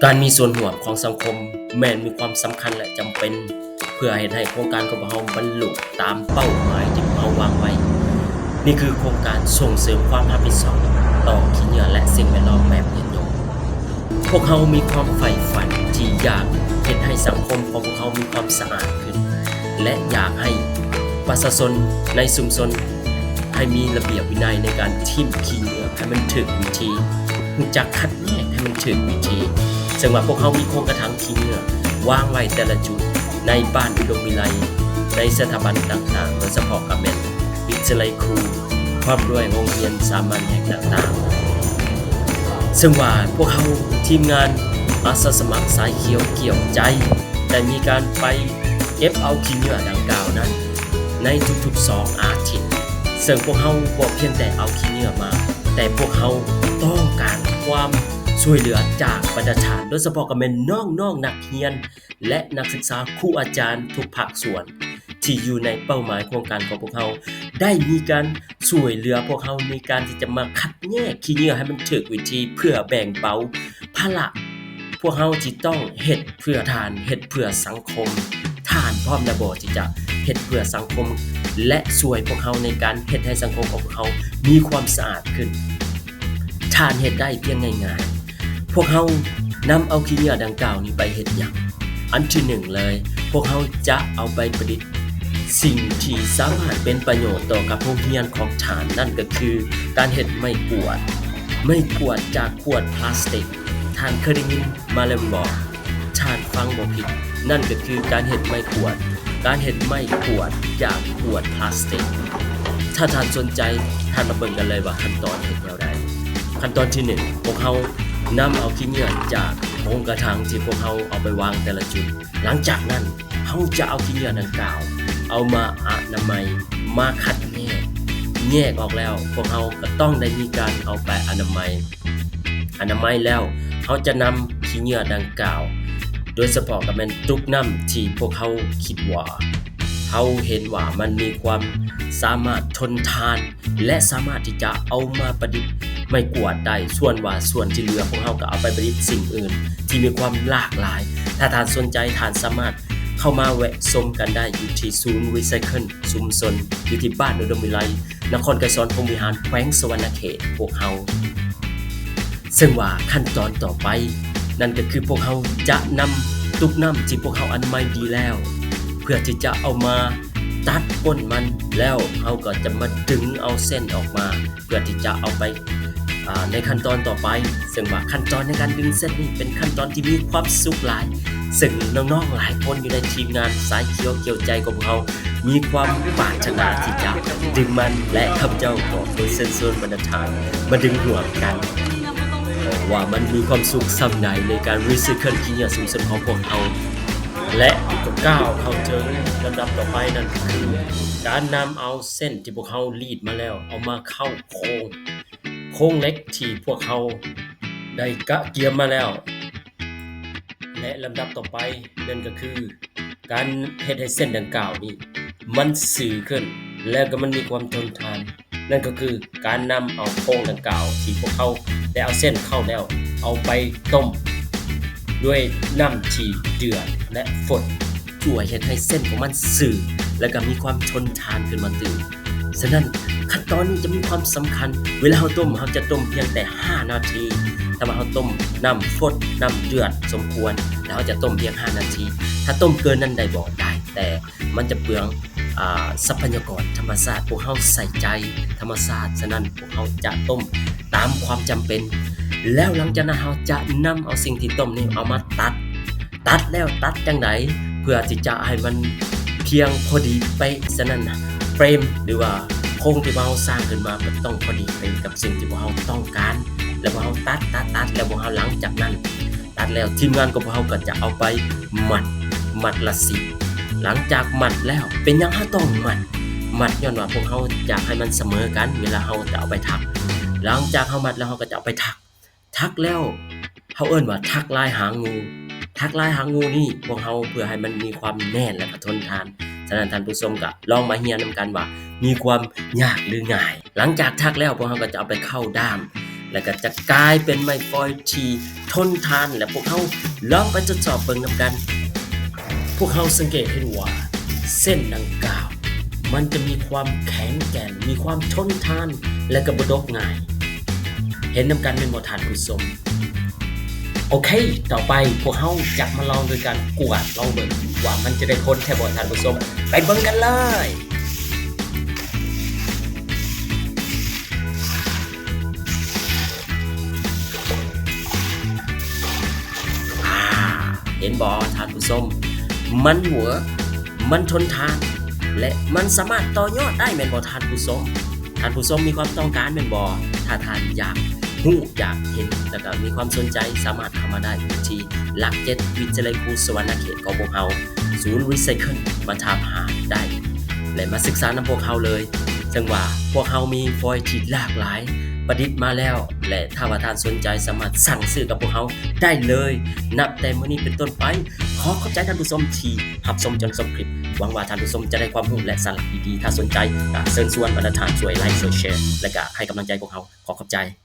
ການມີສ່ວນຮ່ວມຂອງສັງຄົມແມ່ນມີຄວາມສຳຄັນ ແລະ ຈຳເປັນ ເພື່ອເຮັດໃຫ້ໂຄງການຂອງພວກເຮົາບັນລຸຕາມເປົ້າໝາຍທີ່ພວກເຮົາວາງໄວ້. ນີ້ຄືໂຄງການສົ່ງເສີມຄວາມຮັບຜິດຊອບຕໍ່ຂີ້ເຫຍື້ອ ແລະ ສິ່ງແວດລ້ອມແບບຍືນຍົງ. ພວກເຮົາມີຄວາມໃຝ່ຝັນທີ່ຢາກເຮັດໃຫ້ສັງຄົມຂອງພວກເຮົາມີຄວາມສະອາດຂຶ້ນ ແລະ ຢາກໃຫ້ປະຊາຊົນໃນຊຸມຊົນໃຫ້ມີລະບຽບວິໄນໃນການຖິ້ມຂີ້ເຫຍື້ອໃຫ້ມັນຖືກວິທີ, ຮູ້ຈັກຄັດແຍກໃຫ້ມັນຖືກວິທີ. ເຊິ່ງວ່າພວກເຮົາມີໂຄງກະຖາງ ຂີ້ເຫຍື້ອວາງໄວ້ແຕ່ລະຈຸດໃນບ້ານອຸດົມວິໄລ, ໃນສະຖາບັນຕ່າງໆ, ໂດຍສະເພາະກໍແມ່ນວິທະຍາໄລຄູ ພ້ອມດ້ວຍໂຮງຮຽນສາມັນແຫ່ງຕ່າງໆ. ເຊິ່ງວ່າພວກເຮົາທີມງານອາສາສະໝັກສາຍຂຽວກ່ຽວໃຈ ໄດ້ມີການໄປເກັບເອົາຂີ້ເຫຍື້ອດັ່ງກ່າວນັ້ນໃນທຸກໆສອງອາທິດ. ເຊິ່ງພວກເຮົາບໍ່ພຽງແຕ່ເອົາຂີ້ເຫຍື້ອມາ, ແຕ່ພວກເຮົາຕ້ອງການຄວາມຊ່ວຍເຫຼືອຈາກບັນດາທ່ານ, ໂດຍສະເພາະກໍແມ່ນນ້ອງໆນັກຮຽນ ແລະ ນັກສຶກສາ, ຄູອາຈານທຸກພາກສ່ວນທີ່ຢູ່ໃນເປົ້າໝາຍໂຄງການຂອງພວກເຮົາ ໄດ້ມີການຊ່ວຍເຫຼືອພວກເຮົາໃນການທີ່ຈະມາຄັດແຍກຂີ້ເຫຍື້ອໃຫ້ມັນຖືກວິທີ ເພື່ອແບ່ງເບົາພາລະ. ພວກເຮົາຊິຕ້ອງເຮັດເພື່ອທ່ານ, ເຮັດເພື່ອສັງຄົມ. ທ່ານພ້ອມແລ້ວບໍ່ທີ່ຈະເຮັດເພື່ອສັງຄົມ ແລະ ຊ່ວຍພວກເຮົາໃນການເຮັດໃຫ້ສັງຄົມຂອງພວກເຮົາມີຄວາມສະອາດຂຶ້ນ? ທ່ານເຮັດໄດ້ພຽງງ່າຍໆ. ພວກເຮົານຳເອົາຂີ້ເຫຍື້ອດັ່ງກ່າວນີ້ໄປເຮັດຫຍັງ? ອັນທີໜຶ່ງເລີຍ, ພວກເຮົາຈະເອົາໄປປະດິດສິ່ງທີ່ສາມາດເປັນປະໂຫຍດຕໍ່ກັບໂຮງຮຽນຂອງທ່ານ, ນັ້ນກໍຄືການເຮັດໄມ້ກວາດ, ໄມ້ກວາດຈາກຂວດພລາສຕິກ. ທ່ານເຄີຍໄດ້ຍິນມາແລ້ວແມ່ນບໍ່? ທ່ານຟັງບໍ່ຜິດ, ນັ້ນກໍຄືການເຮັດໄມ້ກວາດ, ການເຮັດໄມ້ກວາດຈາກຂວດພລາສຕິກ. ຖ້າທ່ານສົນໃຈ, ທ່ານມາເບິ່ງກັນເລີຍວ່າຂັ້ນຕອນເຮັດແນວໃດ. ຂັ້ນຕອນທີໜຶ່ງ, ພວກເຮົານຳເອົາຂີ້ເຫຍື້ອຈາກໂຄງກະຖາງທີ່ພວກເຮົາເອົາໄປວາງແຕ່ລະຈຸດ. ຫຼັງຈາກນັ້ນ, ເຮົາຈະເອົາຂີ້ເຫຍື້ອດັ່ງກ່າວເອົາມາອະນາໄມ, ມາຄັດແຍກ, ແຍກອອກແລ້ວ, ພວກເຮົາກໍຕ້ອງໄດ້ມີການເອົາໄປອະນາໄມ. ອະນາໄມແລ້ວ, ເຮົາຈະນຳຂີ້ເຫຍື້ອດັ່ງກ່າວ, ໂດຍສະເພາະກໍແມ່ນຕຸກນ້ຳທີ່ພວກເຮົາຄິດວ່າເຮົາເຫັນວ່າມັນມີຄວາມສາມາດທົນທານ ແລະ ສາມາດທີ່ຈະເອົາມາປະດິດໄມ້ກວາດໄດ້. ສ່ວນວ່າສ່ວນທີ່ເຫຼືອ, ພວກເຮົາກໍເອົາໄປປະດິດສິ່ງອື່ນທີ່ມີຄວາມຫຼາກຫຼາຍ. ຖ້າທ່ານສົນໃຈ, ທ່ານສາມາດເຂົ້າມາແວະຊົມກັນໄດ້ຢູ່ທີ່ສູນຣີໄຊເຄິນຊຸມຊົນ ຢູ່ທີ່ບ້ານອຸດົມວິໄລ, ນະຄອນໄກສອນພົມວິຫານ, ແຂວງສະຫວັນນະເຂດ ພວກເຮົາ. ເຊິ່ງວ່າຂັ້ນຕອນຕໍ່ໄປ ນັ້ນກໍຄືພວກເຮົາຈະນຳຕຸກນ້ຳທີ່ພວກເຮົາອະນາໄມດີແລ້ວ ເພື່ອທີ່ຈະເອົາມາຕັດກົ້ນມັນ, ແລ້ວເຮົາກໍຈະມາດຶງເອົາເສັ້ນອອກມາ ເພື່ອທີ່ຈະເອົາໄປ ອາ ໃນຂັ້ນຕອນຕໍ່ໄປ. ເຊິ່ງວ່າຂັ້ນຕອນໃນການດຶງເສັ້ນນີ້ເປັນຂັ້ນຕອນທີ່ມີຄວາມສຸກຫຼາຍ, ເຊິ່ງນ້ອງໆຫຼາຍຄົນຢູ່ໃນທີມງານສາຍຂຽວກ່ຽວໃຈຂອງພວກເຮົາ ມີຄວາມປາດຖະໜາທີ່ຈະດຶງມັນ ແລະ ຂ້າພະເຈົ້າກໍຂໍເຊີນຊວນບັນດາທ່ານມາດຶງຮ່ວມກັນ ເອີ ວ່າມັນມີຄວາມສຸກສ່ຳໃດໃນການຣີໄຊເຄິນຂີ້ເຫຍື້ອຊຸມຊົນຂອງພວກເຮົາ. ແລະ ກໍກ້າວເຂົ້າເຖິງລຳດັບຕໍ່ໄປ ນັ້ນກໍຄືການນຳເອົາເສັ້ນທີ່ພວກເຮົາລີດມາແລ້ວ ເອົາມາເຂົ້າໂຄງ, ໂຄງເຫຼັກທີ່ພວກເຮົາໄດ້ກະກຽມມາແລ້ວ. ແລະ ລຳດັບຕໍ່ໄປ ນັ້ນກໍຄື ການເຮັດໃຫ້ເສັ້ນດັ່ງກ່າວນີ້ມັນຊື່ຂຶ້ນ ແລ້ວກໍມັນມີຄວາມທົນທານ, ນັ້ນກໍຄືການນຳເອົາໂຄງດັ່ງກ່າວທີ່ພວກເຮົາໄດ້ເອົາເສັ້ນເຂົ້າແລ້ວ ເອົາໄປຕົ້ມດ້ວຍນ້ຳທີ່ເດືອດ ແລະ ຟົດ ຊ່ວຍເຮັດໃຫ້ເສັ້ນຂອງມັນຊື່ ແລະ ກໍມີຄວາມທົນທານຂຶ້ນມາຕື່ມ. ສະນັ້ນ ຂັ້ນຕອນນີ້ຈະມີຄວາມສຳຄັນ. ເວລາເຮົາຕົ້ມ, ເຮົາຈະຕົ້ມພຽງແຕ່ຫ້ານາທີ. ຖ້າວ່າເຮົາຕົ້ມນ້ຳຟົດ, ນ້ຳເດືອດສົມຄວນ, ແລ້ວເຮົາຈະຕົ້ມພຽງຫ້ານາທີ. ຖ້າຕົ້ມເກີນນັ້ນໄດ້ບໍ່? ໄດ້, ແຕ່ມັນຈະເປືອງ, ອາ, ຊັບພະຍາກອນທຳມະຊາດ. ພວກເຮົາໃສ່ໃຈທຳມະຊາດ, ສະນັ້ນ ພວກເຮົາຈະຕົ້ມຕາມຄວາມຈຳເປັນ. ແລ້ວຫຼັງຈາກນັ້ນ ເຮົາຈະນຳເອົາສິ່ງທີ່ຕົ້ມນີ້ເອົາມາຕັດ. ຕັດແລ້ວຕັດຈັ່ງໃດ ເພື່ອທີ່ຈະໃຫ້ມັນພຽງພໍດີເປະ. ສະນັ້ນ ເຟຣມ ຫຼືວ່າໂຄງທີ່ພວກເຮົາສ້າງຂຶ້ນມາ ມັນຕ້ອງພໍດີເປະກັບສິ່ງທີ່ພວກເຮົາຕ້ອງການ. ແລ້ວພວກເຮົາຕັດ, ຕັດ, ຕັດ, ແລ້ວພວກເຮົາ ຫຼັງຈາກນັ້ນ ຕັດແລ້ວ ທີມງານຂອງພວກເຮົາກໍຈະເອົາໄປມັດ, ມັດລະສິບ. ຫຼັງຈາກມັດແລ້ວ ເປັນຫຍັງເຮົາຕ້ອງມັດ? ມັດຍ້ອນວ່າພວກເຮົາຢາກໃຫ້ມັນສະເໝີກັນ ເວລາເຮົາຈະເອົາໄປຖັກ. ຫຼັງຈາກເຮົາມັດແລ້ວ ເຮົາກໍຈະເອົາໄປຖັກ. ຖັກແລ້ວ ເຮົາເອີ້ນວ່າຖັກລາຍຫາງງູ. ຖັກລາຍຫາງງູນີ້ ພວກເຮົາເພື່ອໃຫ້ມັນມີຄວາມແໜ້ນ ແລະ ກໍທົນທານ. ສະນັ້ນ ທ່ານຜູ້ຊົມກໍລອງມາຮຽນນຳກັນວ່າມີຄວາມຍາກ ຫຼື ງ່າຍ. ຫຼັງຈາກຖັກແລ້ວ ພວກເຮົາກໍຈະເອົາໄປເຂົ້າດ້າມ. ແລະກໍຈະກາຍເປັນໄມ້ຟອຍທີ່ທົນທານ ແລະພວກເຮົາລອງໄປທົດສອບເບິ່ງນຳກັນ. ພວກເຮົາສັງເກດເຫັນວ່າເສັ້ນດັ່ງກ່າວມັນຈະມີຄວາມແຂງແກ່ນ, ມີຄວາມທົນທານ ແລະກໍບໍ່ຕົກງ່າຍ. ເຫັນນຳກັນແມ່ນບໍ່ທ່ານຜູ້ຊົມ? ໂອເຄ, ຕໍ່ໄປພວກເຮົາຈະມາລອງໂດຍການກວາດລອງເບິ່ງວ່າມັນຈະໄດ້ຜົນແທ້ບໍ່ທ່ານຜູ້ຊົມ. ໄປເບິ່ງກັນເລີຍ. ອ່າ ເຫັນບໍ່ທ່ານຜູ້ຊົມ? ມັນເວີກ, ມັນທົນທານ ແລະມັນສາມາດຕໍ່ຍອດໄດ້ແມ່ນບໍ່ທ່ານຜູ້ຊົມ? ທ່ານຜູ້ຊົມມີຄວາມຕ້ອງການແມ່ນບໍ່? ຖ້າທ່ານຢາກຮູ້ ຢາກເຫັນ ແລະກໍມີຄວາມສົນໃຈ ສາມາດເຂົ້າມາໄດ້ທີ່ຫຼັກເຈັດ ວິທະຍາໄລຄູສະຫວັນນະເຂດຂອງພວກເຮົາ, ສູນຣີໄຊເຄິນ ມາຖາມຫາໄດ້ ແລະມາສຶກສານຳພວກເຮົາເລີຍ. ເຊິ່ງວ່າພວກເຮົາມີຟອຍທີ່ຫຼາກຫຼາຍປະດິດມາແລ້ວ ແລະຖ້າວ່າທ່ານສົນໃຈ ສາມາດສັ່ງຊື້ກັບພວກເຮົາໄດ້ເລີຍ ນັບແຕ່ມື້ນີ້ເປັນຕົ້ນໄປ. ຂໍຂອບໃຈທ່ານຜູ້ຊົມທີ່ຮັບຊົມຈົນຈົບຄລິບ. ຫວັງວ່າທ່ານຜູ້ຊົມຈະໄດ້ຄວາມຮູ້ ແລະສາລະດີໆ. ຖ້າສົນໃຈກໍເຊີນຊວນບັນດາທ່ານຊ່ວຍໄລຄ໌ ຊ່ວຍແຊ ແລະກໍໃຫ້ກຳລັງໃຈພວກເຮົາ. ຂໍຂອບໃຈ.